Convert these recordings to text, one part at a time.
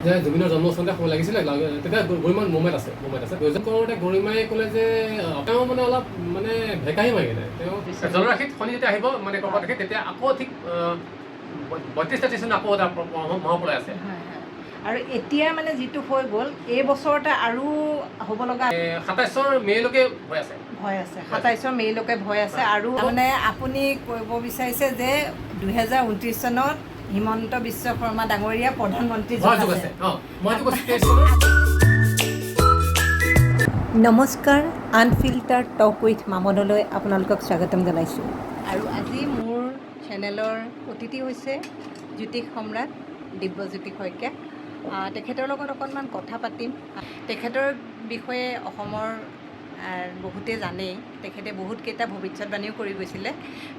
যে জুবিনৰ জন্মস্থানতে সময় লাগিছিলে, তেতিয়া গৰিমা মুম্বাইত আছে। দুজন কৰোঁতে গৰিমাই ক'লে যে তেওঁ মানে অলপ মানে ভেকাহি মাৰিলে। তেওঁ জলৰাশিত শনি যেতিয়া আহিব, মানে কৰ্কট ৰাশিত, তেতিয়া আকৌ ঠিক 32-33 চনত আকৌ এটা মহাপ্ৰলয় আছে। হয়, আৰু এতিয়া মানে যিটো হৈ গ'ল এই বছৰতে আৰু হ'ব লগা 27ৰ মে'লৈকে হৈ আছে। ভয় আছে, 27ৰ মে'লৈকে ভয় আছে। আৰু মানে আপুনি ক'ব বিচাৰিছে যে 2029 চনত হিমন্ত বিশ্ব শৰ্মা ডাঙৰীয়া প্ৰধানমন্ত্ৰী হোৱাৰ যোগ যোগ আছে। আছে। অঁ, মইতো কৈছোঁ 23 চনৰ। নমস্কাৰ, আনফিল্টাৰ টক উইথ মামনলৈ আপোনালোকক স্বাগতম জনাইছোঁ। আৰু আজি মোৰ চেনেলৰ অতিথি হৈছে জ্যোতিষ সম্ৰাট দিব্যজ্যোতি শইকীয়া। তেখেতৰ লগত অকণমান কথা পাতিম। তেখেতৰ বিষয়ে অসমৰ বহুতে জানেই, তেখেতে বহুতকেইটা ভৱিষ্যতবাণীও কৰি গৈছিলে।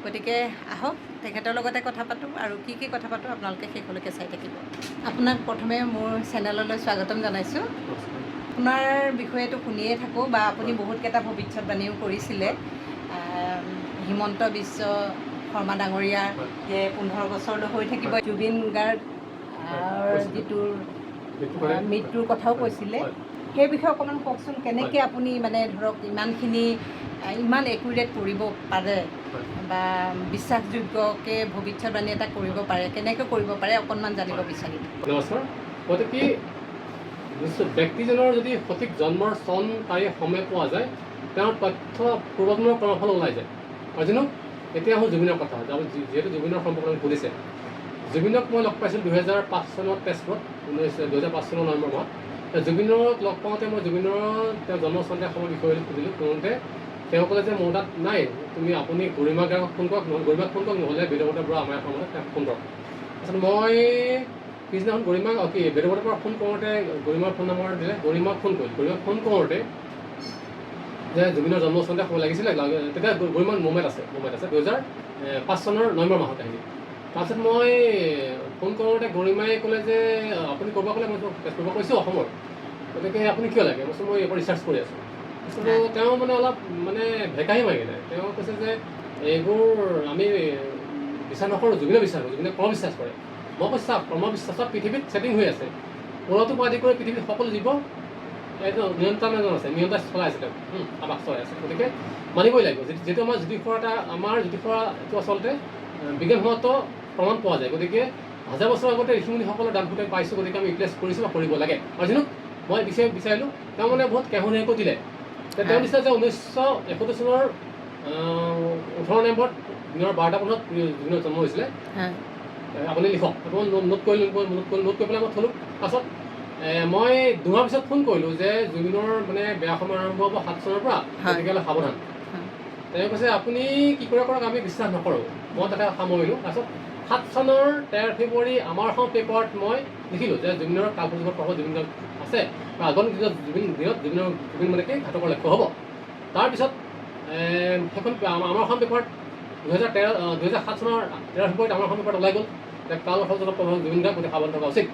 গতিকে আহক, তেখেতৰ লগতে কথা পাতোঁ আৰু কি কি কথা পাতোঁ আপোনালোকে শেষলৈকে চাই থাকিব। আপোনাক প্ৰথমে মোৰ চেনেললৈ স্বাগতম জনাইছোঁ। আপোনাৰ বিষয়েতো শুনিয়ে থাকোঁ বা আপুনি বহুতকেইটা ভৱিষ্যতবাণীও কৰিছিলে। হিমন্ত বিশ্ব শৰ্মা ডাঙৰীয়া যে 15 বছৰলৈ হৈ থাকিব, জুবিন গাৰ্গ যিটোৰ মৃত্যুৰ কথাও কৈছিলে, সেই বিষয়ে অকণমান কওকচোন। কেনেকৈ আপুনি মানে ধৰক ইমানখিনি ইমান একুৰেট কৰিব পাৰে বা বিশ্বাসযোগ্যকৈ ভৱিষ্যতবাণী এটা কৰিব পাৰে, কেনেকৈ কৰিব পাৰে অকণমান জানিব বিচাৰিম। নমস্কাৰ। গতিকে নিশ্চয় ব্যক্তিজনৰ যদি সঠিক জন্মৰ চন, তাৰিখ, সময় পোৱা যায়, তেওঁৰ তথ্য পূৰ্বজন্মৰ কৰ্মফল ওলাই যায়। আৰু জানো এতিয়া আহোঁ জুবিনৰ কথা। যিহেতু জুবিনৰ সম্পৰ্কত আপুনি সুধিছে, জুবিনক মই লগ পাইছিলোঁ 2005 চনত তেজপুৰত, 2005 চনৰ নৱেম্বৰ মাহত। জুবিনক লগ পাওঁতে মই জুবিনৰ তেওঁ জন্ম চনতে সময় বিষয়ে সুধিলোঁ। শুনোতে তেওঁ ক'লে যে মোৰ তাত নাই, আপুনি গৰিমা গাৰ্গক ফোন কৰক, নহ'লে গৰিমাক ফোন কৰক, নহ'লে বেদব্ৰত বৰা আমাৰ সময়ত তেওঁক ফোন কৰক। তাৰপিছত মই পিছদিনাখন গৰিমা কি বেদব্ৰতৰ পৰা ফোন কৰোঁতে গৰিমাৰ ফোন নম্বৰ দিলে। গৰিমাক ফোন কৰিলোঁ। গৰিমাক ফোন কৰোঁতে যে জুবিনৰ জন্মস্থানতে সময় লাগিছিলে, তেতিয়া গৰিমা মুম্বাইত আছে, 2005 চনৰ নৱেম্বৰ মাহত আহিল। তাৰপিছত মই ফোন কৰোঁতে গৰিমাই ক'লে যে আপুনি ক'ৰ পৰা ক'লে? মই তেজপুৰৰ পৰা কৈছোঁ, অসমৰ। গতিকে আপুনি কিয় লাগে? মই কৈছোঁ মই ইয়াৰ পৰা ৰিচাৰ্চ কৰি আছোঁ। তাৰপিছত তেওঁ মানে অলপ মানে ভেকাহি মাৰিলে। তেওঁ কৈছে যে এইবোৰ আমি বিশ্বাস নকৰোঁ, জুবিনে বিশ্বাস কৰোঁ, জুবিনে কৰ্ম বিশ্বাস কৰে। মই কৈছোঁ চাওক, কৰ্ম বিশ্বাসত পৃথিৱীত ছেটিং হৈ আছে। পলটোৰ পৰা আদি কৰি পৃথিৱীত সকলো জীৱ এইটো নিয়ন্ত্ৰণ এজন আছে, নিয়ন্ত্ৰণ চলাই আছে, তেওঁ আমাক চলাই আছে। গতিকে মানিবই লাগিব। যিটো আমাৰ জ্যোতিষৰ এটা, আমাৰ জ্যোতিষৰ এইটো আচলতে বিজ্ঞানসন্মত প্ৰমাণ পোৱা যায়। গতিকে হাজাৰ বছৰ আগতে ঋষিমুনিসকলৰ দান ফুটাই পাইছোঁ, গতিকে আমি ইউটিলাইজ কৰিছোঁ বা কৰিব লাগে। আৰু যিনো মই বিচাৰিলোঁ, তেওঁ মানে বহুত কেহু দিলে। তেওঁ দিছে যে 1971 চনৰ 18 নৱেম্বৰত দিনৰ 12টা 15ত জুবিনৰ জন্ম হৈছিলে। আপুনি লিখক। মই নোট কৰিলোঁ, নোট কৰি পেলাই মই থ'লোঁ। পাছত মই 2 মাহ পিছত ফোন কৰিলোঁ যে জুবিনৰ মানে বেয়া সময় আৰম্ভ হ'ব 7 চনৰ পৰা, গতিকে অলপ সাৱধান। তেওঁ কৈছে আপুনি কি কৰে কৰক, আমি বিশ্বাস নকৰোঁ। মই তাতে সামৰিলোঁ। তাৰপিছত 7 চনৰ 13 ফেব্ৰুৱাৰী আমাৰ অসম পেপাৰত মই লিখিলোঁ যে জুবিনৰ কালসৰ্পযোগৰ প্ৰভাৱ জুবিন গাৰ্গ আছে বা আগন্তুক দিনত জুবিন দিনত জুবিন মানে কি ঘাতকৰ লক্ষ্য হ'ব। তাৰপিছত সেইখন আমাৰ অসম পেপাৰত 2013, 2007 চনৰ 13 ফেব্ৰুৱাৰীত আমাৰ অসম পেপাৰত ওলাই গ'ল যে কালসৰ্পযোগৰ প্ৰভাৱ জুবিন গাৰ্গ, গতিকে সাৱধান থকা উচিত।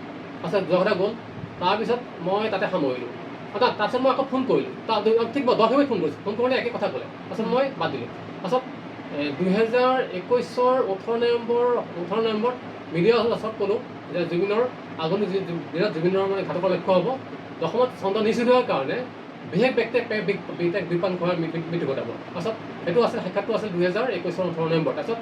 পাছত যোৱা কথা গ'ল। তাৰপিছত মই তাতে সামৰিলোঁ। তাৰপিছত মই আকৌ ফোন কৰিলোঁ, ঠিক মই 10 ফেব্ৰুৱাৰীত ফোন কৰিছোঁ। ফোন কৰোঁতে একে কথা ক'লে। পাছত মই বাদ দিলোঁ। পাছত 2021ৰ 18 নৱেম্বৰত মিডিয়া ওচৰত ক'লোঁ যে জুবিনৰ আগন্তুক দিনত জুবিনৰ মানে ঘাতকৰ লক্ষ্য হ'ব, দশমত চন্দ্ৰ নিচ হোৱাৰ কাৰণে বিশেষ ব্যক্তিয়ে বিপান খোৱাৰ মৃত্যু ঘটাব। পাছত সেইটো আছিল, সাক্ষাৎটো আছিল 2021ৰ 18 নৱেম্বৰ। তাৰপিছত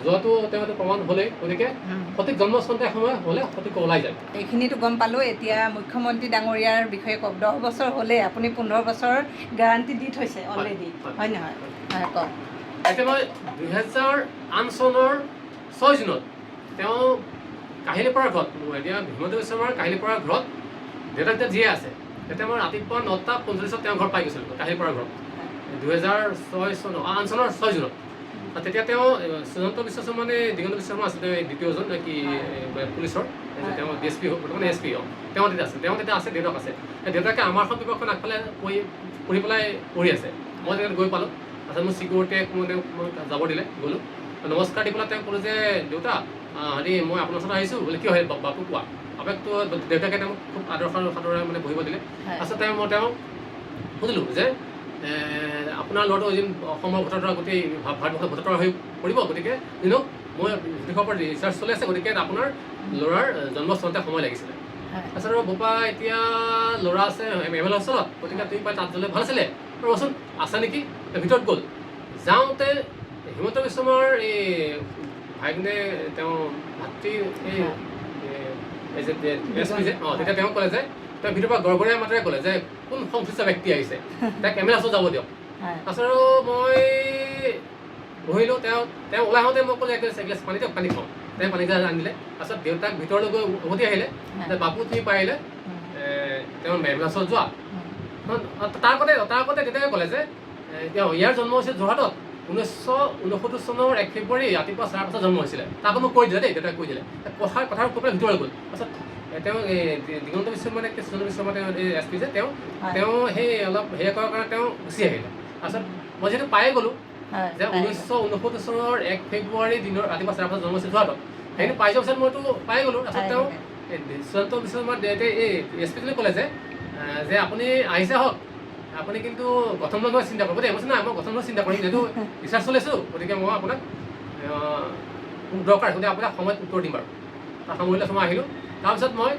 যোৱাটো তেওঁ এইটো প্ৰমাণ হ'লেই। গতিকে সঠিক জন্মস্থানতে সময় হ'লে সঠিক ওলাই যায়। এইখিনিতো গম পালোঁ। এতিয়া মুখ্যমন্ত্ৰী ডাঙৰীয়াৰ বিষয়ে কওক। 10 বছৰ হ'লেই, আপুনি 15 বছৰ গেৰাণ্টি দি থৈছে অলৰেডি। হয়। হয় নহয়? হয়, কওক। এতিয়া মই 2008 চনৰ 6 জুনত তেওঁ কাহিলীপাৰাৰ ঘৰত, মোৰ এতিয়া হিমন্ত বিশ্ব শৰ্মাৰ কাহিলীপাৰাৰ ঘৰত দেউতাক যেতিয়া জীয়াই আছে, তেতিয়া মই ৰাতিপুৱা 9টা 45ত তেওঁৰ ঘৰত পাই গৈছিলোঁ, কাহিলীপাৰাৰ ঘৰত, 2006 চনৰ, 8 চনৰ 6 জুনত। আৰু তেতিয়া তেওঁ সুজন্ত বিশ্ব শৰ্মা নে দিগন্ত বিশ্ব শৰ্মা আছিলে, তেওঁ দ্বিতীয়জন নে কি পুলিচৰ, তেওঁ ডি এছ পি, বৰ্তমান এছ পি। তেওঁ তেতিয়া আছে, দেউতাক আছে। এই দেউতাকে আমাৰ অসম পেপাৰখন আগফালে পঢ়ি পঢ়ি পেলাই পঢ়ি আছে। মই তেতিয়া গৈ পালোঁ। তাৰপিছত মোৰ চিকিউৰিটিয়ে মোক যাব দিলে। গ'লোঁ, নমস্কাৰ দি পেলাই তেওঁক ক'লোঁ যে দেউতা, হেৰি মই আপোনাৰ ওচৰত আহিছোঁ বোলে। কিয় বাপু কোৱা। বাপেকটো দেউতাকে তেওঁক খুব আদৰ সাদৰেৰে মানে বহিব দিলে। তাৰপিছত মই তেওঁক সুধিলোঁ যে আপোনাৰ ল'ৰাটো এদিন অসমৰ ভোটাৰ ধৰা গোটেই ভাৰতবৰ্ষৰ ভোটাৰ হৈ পৰিব, গতিকে দিনক মই জ্যোতিষৰ ওপৰত ৰিচাৰ্চ চলি আছে, গতিকে আপোনাৰ ল'ৰাৰ জন্মস্থানতে সময় লাগিছিলে। তাৰপিছত আৰু বোপা এতিয়া ল'ৰা আছে এম এল হোষ্টেলত, গতিকে তুমি পাই তাত গ'লে ভাল আছিলে, ৰ'চোন আছে নেকি। ভিতৰত গ'ল, যাওঁতে হিমন্ত বিশ্ব শৰ্মাৰ এই ভাইজনে তেওঁ ভাতৃ এই এছ পি যে, অঁ, তেতিয়া তেওঁ ক'লে যে তেওঁ ভিতৰৰ পৰা গড়গড়ীয়া মাতেৰে ক'লে যে কোন সংশ্লিষ্ট ব্যক্তি আহিছে, তাক এম এল হাউচত যাব দিয়ক। তাৰপিছত আৰু মই বহিলোঁ, তেওঁ তেওঁ ওলাই আহোঁতে মই ক'লে এগিলাচ এগিলাচ পানী দিয়ক, পানী খাওঁ। তেওঁ পানী গিলাচ আনিলে। তাৰপিছত দেউতাক ভিতৰলৈ গৈ উভতি আহিলে যে বাপু তুমি পাৰিলে তেওঁ এম এল হাউচত যোৱা। তাৰ আগতে দেউতাকে ক'লে যে তেওঁ ইয়াৰ জন্ম হৈছিল যোৰহাটত 1969 চনৰ 1 ফেব্ৰুৱাৰী ৰাতিপুৱা 5:30ত জন্ম হৈছিলে। তাক মোক কৈ দিলে দেই, দেউতাক কৈ দিলে। কথা কথা কৈ পেলাই ভিতৰলৈ গ'ল। তাৰপিছত তেওঁ এই দিগন্ত বিশ্ব মানে কৃষ্ণ বিশ্ব মানে এই এছ পি যে তেওঁ তেওঁ সেই অলপ হেৰি কৰাৰ কাৰণে তেওঁ গুচি আহিলে। তাৰপিছত মই যিহেতু পায়ে গ'লোঁ যে 1969 চনৰ 1 ফেব্ৰুৱাৰী দিনৰ ৰাতিপুৱা 5:30ত জন্ম হৈছিল যোৰহাটত, সেইখিনি পাই যোৱাৰ পিছত মইতো পাই গ'লোঁ। তাৰপিছত তেওঁ চূড়ান্ত বিশ্ব শৰ্মাৰ দেউতাই এই এছ পিজনে ক'লে যে যে আপুনি আহিছে হওক, আপুনি কিন্তু গঠনমূলকভাৱে চিন্তা কৰিব দেই। মই কৈছোঁ নাই, মই গঠনমূলক চিন্তা কৰিম, যিহেতু ৰিচাৰ্চ চলিছোঁ, গতিকে মই আপোনাক মোক দৰকাৰ, গতিকে আপোনাক সময়ত উত্তৰ দিম বাৰু। তাৰ সামৰিলে মই আহিলোঁ। তাৰপিছত মই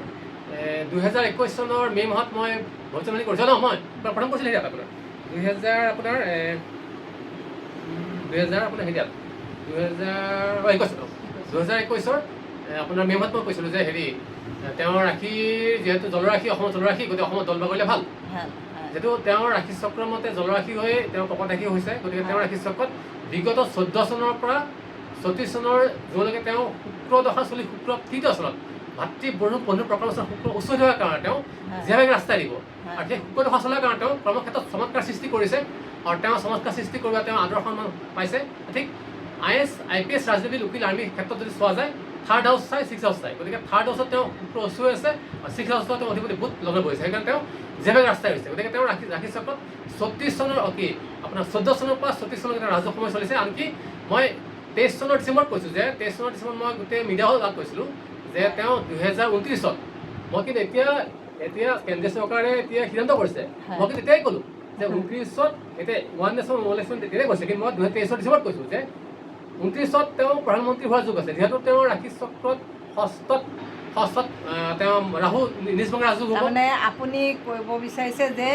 2021 চনৰ মে' মাহত মই ভৱিষ্যতবাণী কৰিছোঁ ন, মই প্ৰথম কৰিছিলোঁ হেৰিয়াত আপোনাৰ দুহেজাৰ আপোনাৰ দুহেজাৰ আপোনাৰ হেৰিয়াত 2021, 2021ৰ আপোনাৰ মে' মাহত মই কৈছিলোঁ যে হেৰি তেওঁৰ ৰাশিৰ যিহেতু জলৰাশি, অসমৰ জলৰাশি, গতিকে অসমত জল বাগৰিলে ভাল। যিহেতু তেওঁৰ ৰাশি চক্ৰৰ মতে জলৰাশি হৈ তেওঁ কৰ্কট ৰাশি হৈছে, গতিকে তেওঁৰ ৰাশি চক্ৰত বিগত 14 চনৰ পৰা 36 চনৰ জুনলৈকে তেওঁ শুক্ৰ দশা চলি শুক্ৰ তৃতীয় চনত ভাতৃ বৰুণ বন্ধু প্ৰকৰণ শুক্ৰ উচ্চ হৈ থকাৰ কাৰণে তেওঁ জীয়াভাগে ৰাস্তা দিব। আৰু সেই শুক্ৰ দশা চলাৰ কাৰণে তেওঁ কৰ্মক্ষেত্ৰত চমৎকাৰ সৃষ্টি কৰিছে আৰু তেওঁ চমৎকাৰ সৃষ্টি কৰিব তেওঁ আদৰ সন্মান পাইছে। ঠিক I S, I P S, ৰাজনীতি, উকিল, আৰ্মিৰ ক্ষেত্ৰত যদি চোৱা যায়, থাৰ্ড হাউচ চাই, ছিক্স হাউচ চাই, গতিকে থাৰ্ড হাউচত তেওঁ শুক্ৰ উচ্চ হৈ আছে আৰু ছিক্স হাউচত তেওঁ অধিপতি বুধ লগ্ন বহিছে, সেইকাৰণে তেওঁ জীয়াভাগে ৰাস্তাই হৈছে। গতিকে তেওঁ ৰাশি ৰাশি চক্ৰত 36 চনৰ কি আপোনাৰ 14 চনৰ পৰা 36 চনলৈকে তেওঁ ৰাজহ সময় চলিছে। আনকি মই 23 চনৰ ডিচেম্বৰত কৈছোঁ যে 23 চনৰ ডিচেম্বৰত মই গোটেই মিডিয়া হলত কৈছিলোঁ যে তেওঁ 2029ত, মই কিন্তু এতিয়া এতিয়া কেন্দ্ৰীয় চৰকাৰে এতিয়া সিদ্ধান্ত কৰিছে, মই কিন্তু তেতিয়াই ক'লোঁ যে 29ত, এতিয়া ওৱান নেশ্যন ওৱান ইলেকশ্যন তেতিয়াই কৈছে, কিন্তু মই 2023ৰ ডিচেম্বৰত কৈছোঁ যে 29ত তেওঁ প্ৰধানমন্ত্ৰী হোৱাৰ যোগ আছে, যিহেতু তেওঁৰ ৰাশি চক্ৰত ষষ্ঠত ষষ্ঠত তেওঁ ৰাহু নিজভংগ ৰাজযোগ হ'ব। তাৰমানে আপুনি ক'ব বিচাৰিছে যে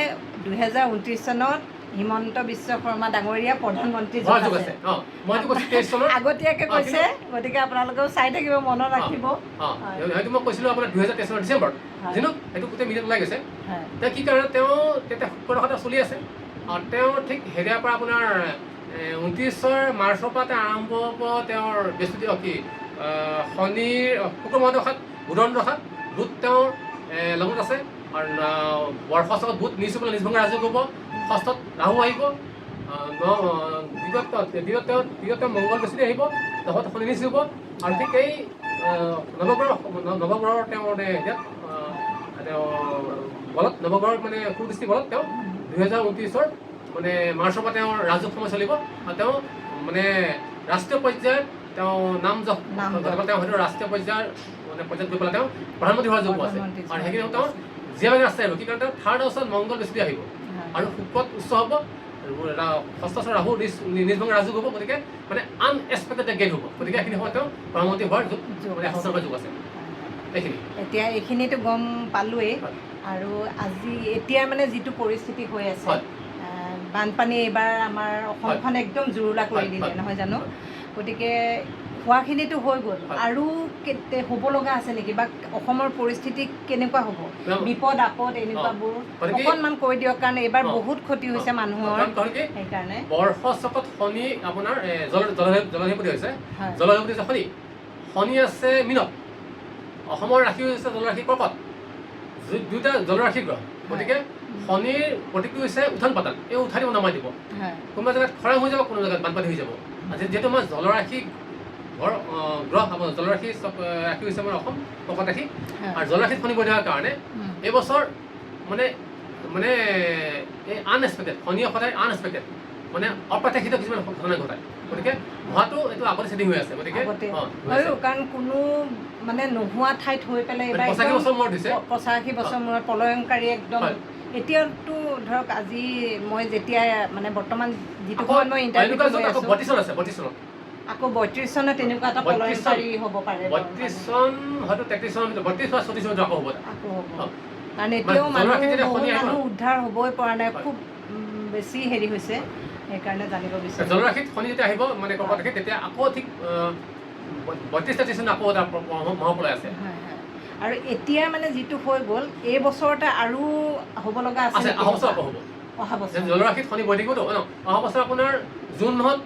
2029 চনত হিমন্ত বিশ্ব শৰ্মা ডাঙৰীয়া প্ৰধানমন্ত্ৰী হোৱাৰ যোগ আছে। অঁ, মই এইটো কৈছোঁ 23 চনৰ আগতীয়াকৈ কৈছে, গতিকে আপোনালোকেও চাই থাকিব, মনত ৰাখিব। অঁ, হয়তো মই কৈছিলোঁ আপোনাৰ 2023 চনৰ ডিচেম্বৰত, যিনো সেইটো গোটেই মিডিয়াত ওলাই গৈছে। তেওঁ কি কাৰণে তেওঁ তেতিয়া শুক্ৰ দশা চলি আছে আৰু তেওঁ ঠিক হেৰিয়াৰ পৰা আপোনাৰ 29ৰ মাৰ্চৰ পৰা তেওঁ আৰম্ভ হ'ব তেওঁৰ বৃহস্পতি কি শনিৰ শুক্ৰ মহাদশাত বুধৰ দশাত বুধ তেওঁৰ লগ্নত আছে আৰু বৰ্ষ চকত বুধ নিজ পেলাই নিজভংগ ৰাজযোগ হ'ব, ষষ্ঠত ৰাহু আহিব, দ্বিতীয়ত দ্বিতীয়ত তেওঁ দ্বিতীয়ত তেওঁ মংগল বৃহস্পতি আহিব, দশত শনি নিজ হ'ব আৰু ঠিক এই নৱগ্ৰহ নৱগ্ৰহৰ তেওঁ মানে ইয়াত তেওঁ বলত নৱগ্ৰহৰ মানে সুদৃষ্টি বলত তেওঁ 2029ৰ মানে মাৰ্চৰ পৰা তেওঁৰ ৰাজযোগ সময় চলিব আৰু তেওঁ মানে ৰাষ্ট্ৰীয় পৰ্যায়ত তেওঁ নাম যশ নাম যশ। তেওঁ হয়তো ৰাষ্ট্ৰীয় পৰ্যায়ৰ মানে পৰ্যায়ত গৈ পেলাই তেওঁ প্ৰধানমন্ত্ৰী হোৱাৰ যোগ্য আছে। প্ৰধানমন্ত্ৰী আৰু সেইখিনি তেওঁ জীয়াভাগে ৰাস্তা আহিব, কি কাৰণ তেওঁ থাৰ্ড হাউচত মংগল বৃহস্পতি আহিব আৰু শুক্ৰত উচ্চ হ'ব, ষষ্ঠ চৰ ৰাহু নিজ নিজভংগ ৰাজযোগ হ'ব, গতিকে মানে আনএক্সপেক্টেড গেইন হ'ব, গতিকে সেইখিনি সময়ত তেওঁ প্ৰধানমন্ত্ৰী হোৱাৰ যোগ যোগ মানে আছে। সঁচাকৈ যোগ আছে এইখিনি। এতিয়া এইখিনিতো গম পালোৱেই। আৰু আজি এতিয়া মানে যিটো পৰিস্থিতি হৈ আছে, বানপানী এইবাৰ আমাৰ অসমখন একদম জুৰুলা কৰি দিলে, নহয় জানো? গতিকে হোৱাখিনিতো হৈ গ'ল, আৰু হ'ব লগা আছে নেকি বা অসমৰ পৰিস্থিতি কেনেকুৱা হ'ব, বিপদ আপদ এনেকুৱাবোৰ অকণমান কৈ দিয়ক, কাৰণ এইবাৰ বহুত ক্ষতি হৈছে মানুহৰ, কাৰণ কি সেইকাৰণে। বৰ্ষ চকত শনি আপোনাৰ জল জলাধিপতি হৈছে, জলাধিপতি হৈছে শনি, শনি আছে মীনত, অসমৰ ৰাশি হৈছে জলৰাশি কৰ্কট, দুয়োটা জলৰাশি গ্ৰহ, গতিকে শনিৰ প্ৰতীকটো হৈছে উত্থান পাতাল, এই উঠাই দিব নমাই দিব, কোনোবা জেগাত খৰাং হৈ যাব, কোনোবা জেগাত বানপানী হৈ যাব। আজি যিহেতু আমাৰ জলৰাশি ঘৰ গ্ৰহ, আপোনাৰ জলৰাশি ৰাশি হৈছে আমাৰ অসম কৰ্কট ৰাশি, আৰু জলৰাশিত শনি বহি থকাৰ কাৰণে এইবছৰ মানে মানে এই আনএক্সপেক্টেড, শনিয়ে সদায় আনএক্সপেক্টেড মানে অপ্ৰত্যাশিত কিছুমান ঘটনা ঘটায়, গতিকে হোৱাটো এইটো আগতে ছেটিং হৈ আছে, গতিকে আগতে অঁ, হৈ আছে। হয়ো, কাৰণ কোনো মানে নোহোৱা ঠাইত হৈ পেলাই এইবাৰ 85 একদম বছৰ মূৰত হৈছে। 85 বছৰ মূৰত প্ৰলয়ংকাৰী একদম। এতিয়াতো ধৰক আজি মই যেতিয়া মানে বৰ্তমান যিটো আকৌ সময়ত মই ইণ্টাৰভিউ এনেকুৱা লৈ য'ত আকৌ আছোঁ 32 চন আছে, 32 চনত আকৌ 32 চনত তেনেকুৱা এটা 32 চন। প্ৰলয়ংকাৰী হ'ব পাৰে। 32 চন, হয়তো 33 চন, 32 বা 34 চনত আকৌ হ'ব। আকৌ হ'ব। অ। কাৰণ এতিয়াও মানে মানুহ জলৰাশি যেতিয়া বহুত শনি আহিব। মানুহ উদ্ধাৰ হ'বই পৰা নাই, হয়। খুব বেছি হেৰি হৈছে, সেইকাৰণে জানিব বিচাৰিছোঁ। জলৰাশিত শনি যেতিয়া আহিব, মানে কৰ্কট ৰাশিত, তেতিয়া আকৌ ঠিক 32 33 চনত আকৌ এটা মহাপ্ৰলয় আছে। হয় হয় আৰু এতিয়া মানে যিটো হৈ গ'ল এই বছৰতে আৰু হ'ব লগা আছে আছে। নেকি? অহা বছৰ আকৌ হ'ব। অহা বছৰ। জলৰাশিত শনি বহি থাকিবতো ন। অহা বছৰ আপোনাৰ জুন মাহত,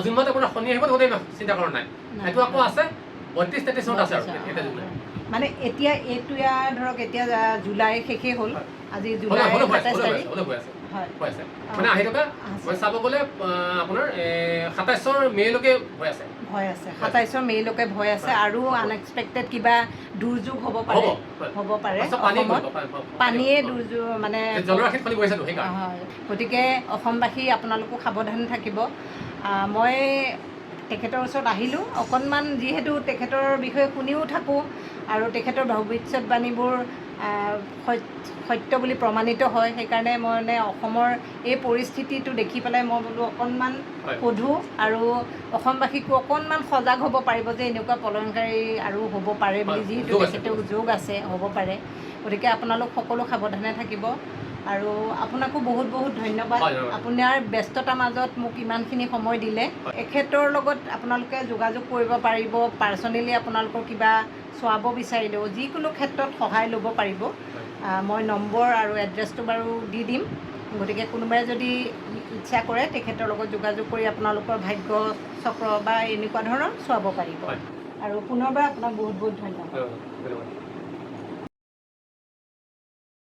জুন মাহত আপোনাৰ শনি আহিব, গোটেই চিন্তা কৰা নাই। নাই। সেইটো আকৌ আছে, 32 33 চনত আছে। আৰু এতিয়া জুন নাই। মানে এতিয়া এইটো ইয়াৰ ধৰক এতিয়া জুলাই শেষেই হ'ল। হয়। আজি হ'লে জুলাই হ'লে হৈ আছে, 27 হ'লে হৈ তাৰিখ। আছে, হ'লে হৈ আছে। হয়। হৈ আছে, মানে আহি থকা। আছে। মই চাব গ'লে আপোনাৰ 27ৰ মে'লৈকে হৈ আছে। ভয় আছে, 27ৰ মে'লৈকে ভয় আছে। হয়। আৰু আনএক্সপেক্টেড কিবা দুৰ্যোগ হ'ব হ'ব। পাৰে। হয়। হ'ব পাৰে। চব পানী অসমত পৰিব, পানীয়ে অ। দুৰ্যোগ মানে জলৰাশিত শনি বহিছেতো, সেইকাৰণে। হয়, গতিকে অসমবাসী আপোনালোকো সাৱধান থাকিব। মই তেখেতৰ ওচৰত আহিলোঁ অকণমান, যিহেতু তেখেতৰ বিষয়ে শুনিও থাকোঁ আৰু তেখেতৰ ভৱিষ্যতবাণীবোৰ সত্য বুলি প্ৰমাণিত হয়, সেইকাৰণে মই মানে অসমৰ এই পৰিস্থিতিটো দেখি পেলাই মই বোলো অকণমান সোধোঁ আৰু অসমবাসীকো অকণমান সজাগ হ'ব পাৰিব যে এনেকুৱা প্ৰলয়ংকাৰী আৰু হ'ব পাৰে বুলি। যিহেতু যোগ আছে। তেখেতেও যোগ আছে, হ'ব পাৰে। গতিকে আপোনালোক সকলো সাৱধানে থাকিব আৰু আপোনাকো বহুত বহুত ধন্যবাদ। হয়, ধন্যবাদ। আপোনাৰ ব্যস্ততাৰ মাজত মোক ইমানখিনি সময় দিলে। এখেতৰ লগত আপোনালোকে যোগাযোগ কৰিব পাৰিব, পাৰ্চনেলি আপোনালোকৰ কিবা চোৱাব বিচাৰিলেও যিকোনো ক্ষেত্ৰত সহায় ল'ব পাৰিব। মই নম্বৰ আৰু এড্ৰেছটো বাৰু দি দিম। গতিকে কোনোবাই যদি ইচ্ছা কৰে তেখেতৰ লগত যোগাযোগ কৰি আপোনালোকৰ ভাগ্য চক্ৰ বা এনেকুৱা ধৰণৰ চোৱাব পাৰিব। হয়। আৰু পুনৰবাৰ আপোনাক বহুত বহুত ধন্যবাদ। ধন্যবাদ।